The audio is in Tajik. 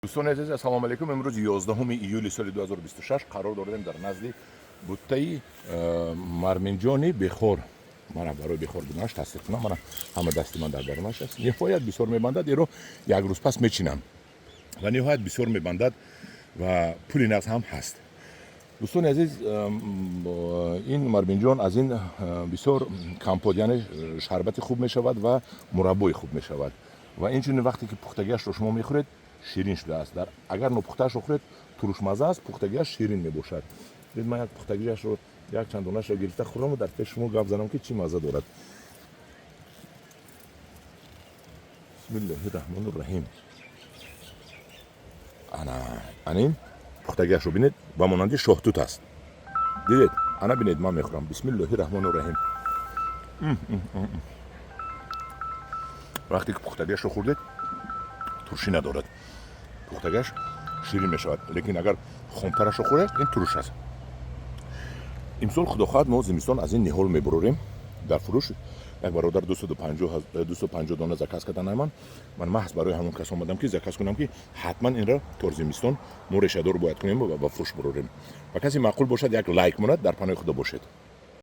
Дӯстони азиз, ассалому алайкум. Имрӯз 11 июли соли 2026 қарор дорем дар назди буттаи марминҷони бехор. Мана, барои бехор буданаш тасдиқ кунам. Мана, ҳама дасти ман дар дарунаш аст. Ниҳоят бисёр мебандад. Иро як рӯз пас мечинам ва ниҳоят бисёр мебандад ва пули нақд ҳам ҳаст. Дӯстони азиз, ин марминҷон, аз ин бисёр компот, яъне шарбати хуб мешавад ва мураббои хуб мешавад. Ва инчунин вақте ки пухтагиашро шумо мехӯред, ширин шудааст. Дар агар нопухтаашро хӯред, турушмаза аст, пухтагиаш ширин мебошад. Бед, ман як пухтагиашро, як чанд донашро гирифта хӯрдаму дар пеши шумо гап занам, ки чӣ мазза дорад. Бисмиллоҳи раҳмони раҳим. Ана, анин пухтагиашро бинед, ба монанди шоҳтут аст. Дидед? Ана, бинед, ман мехӯрам. Бисмиллоҳи раҳмони раҳим. Вақте ки пухтагиашро хӯрдед, туршӣ надорад, пухтагиаш ширин мешавад, лекин агар хомтарашро хӯред, ин туруш аст. Имсол, худо хоҳад, мо зимистон аз ин ниҳол мебурорем дар фурӯш. Як бародар 250 дона заказ кардан. Ман маҳз барои ҳамон кас омадам, ки заказ кунам, ки ҳатман инро тор зимистон мо решадор бояд кунем ва ба фурӯш бурорем. Ба касе маъқул бошад, як лайк монад. Дар паноҳи Худо бошед.